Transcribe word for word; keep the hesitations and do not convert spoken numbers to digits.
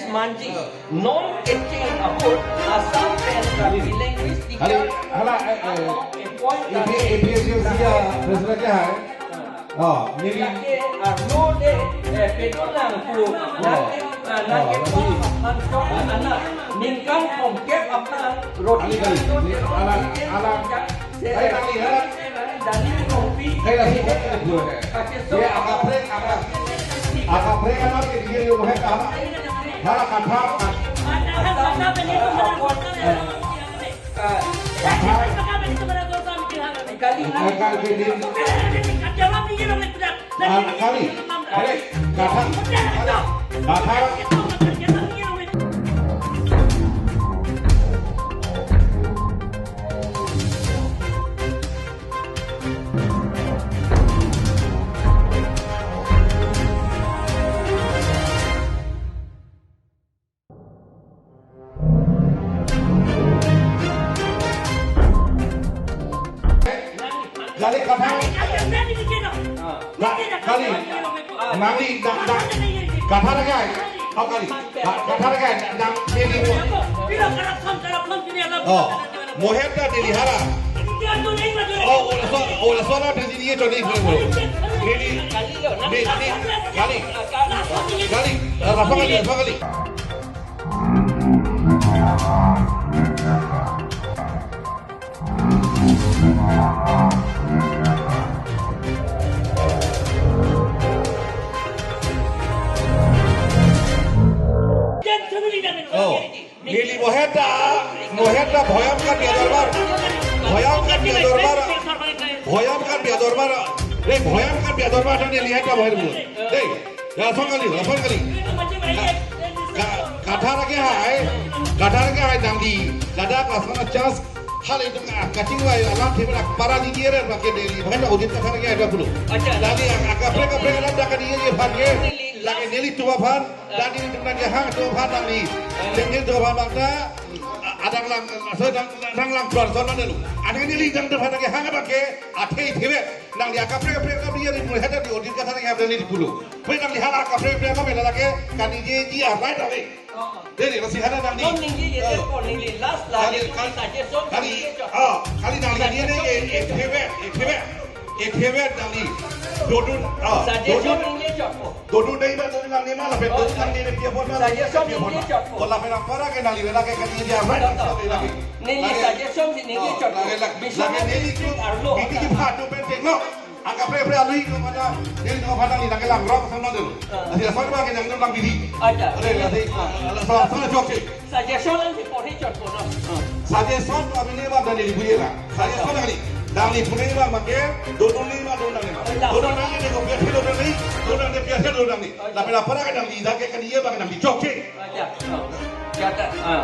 Manji, non kecheng ahut Assam pen Karbi language teacher, hala, eh, eh, appoint A P, A P S C ya, president ke hai. Oh, neli lake arlo de, eh, pedolang pu, oh, lake, ah, oh, lake lagi. Pon aphan chok anak, ningkan thomkep aphan roti, kali, kali. Ala, ala. Hai, nangli, ha? Hai, nangli, ha? Hai, nangli, ha? Dia akaprek, akaprek. Akaprek, anak ke dia, yo, hai, ha? Ha, kata, kata. Kali, kali, kali. Ah, kali. Kali. Kata. Kata. Kali, kata. Na, kali. Nangli, na, na. Kata lagi. Oh, kali. Ka-, kata lagi. Nang, neli mo. Oh. Mohet ta Delhi hara. Oh, ola so, ola so na Delhi ye choni ko. Neli, ni, ni, kali. Kali. Eh, langsung kali, langsung kali. Oh, neli mohet ta, mohet ta Bhoyam Khan Biya Dorbar. Bhoyam Khan Biya Dorbar. Bhoyam Khan Biya Dorbar. Re, Bhoyam Khan Biya Dorbar ta neli het ta mohet bu. Dei, langsung kali, langsung kali. Ka-, ka-, kata lagi hai, kata lagi hai nangli, ladak langsung chance, hal itu ka, kachingvai alam thema para di dia ba ke Delhi, bahkan audit kata lagi ada dulu. Acha. Lagi akaprek, akaprek alam dak dia ye phan ye, lagi neli tua phan, dan neli tua dia hang tua phan nangli. Neli tua phan bangta, a-, adang lang, so dang, dang lang keluar zona dulu. Adang neli dang tua phan lagi hang ba ke, athe thebe, nangli akaprek, akaprek alam dia di mulai ada di audit kata lagi ada neli dulu. Pen nangli hala kaprek kaprek kami lake kaningjeji right away. Oh. Dei, dei, masih ada nangli. Non ningjeji, eh, po ningli last la, kali, itu kali, suggestion kali, ningje chot. Oh, kali nangli ini, suggestion ini, ningje chot. Ethebe, ethebe, ethebe nangli. Dodun, oh, suggestion dodun. Ningje chot po. Dodun dei ba dodun nangli ma, lapen, oh, dodun nangli ini dia pon ma, suggestion dia pon ma. Ningje chot po. Pola pera pera ke nangli lake kaningjeji right away lake. Neli lake, suggestion si ningje chot po. Lake, lake, lake neli ko, arlo. Bidi ki phatu pen tengno. Akaprek kaprek alui ko mana, neli ko mana ni nangkelang rok sama dulu. Ah. Nanti asal pakai nang nang bidi. Acha. Ada, nanti, ah, salah, salah jawab sih. Suggestion lang si porhi chot po no. Ah. Suggestion kami ni ba dari ibu ya. Suggestion kali. Dari ibu ni ba make, dodun ni ba dodun ni ba. Dodun ni ko biasa dodun ni, dodun ni biasa dodun ni. Acha. Tapi lapar kan nangli, dah ke kan dia ba nangli jawab sih. Acha. Ah. Jata. Ah.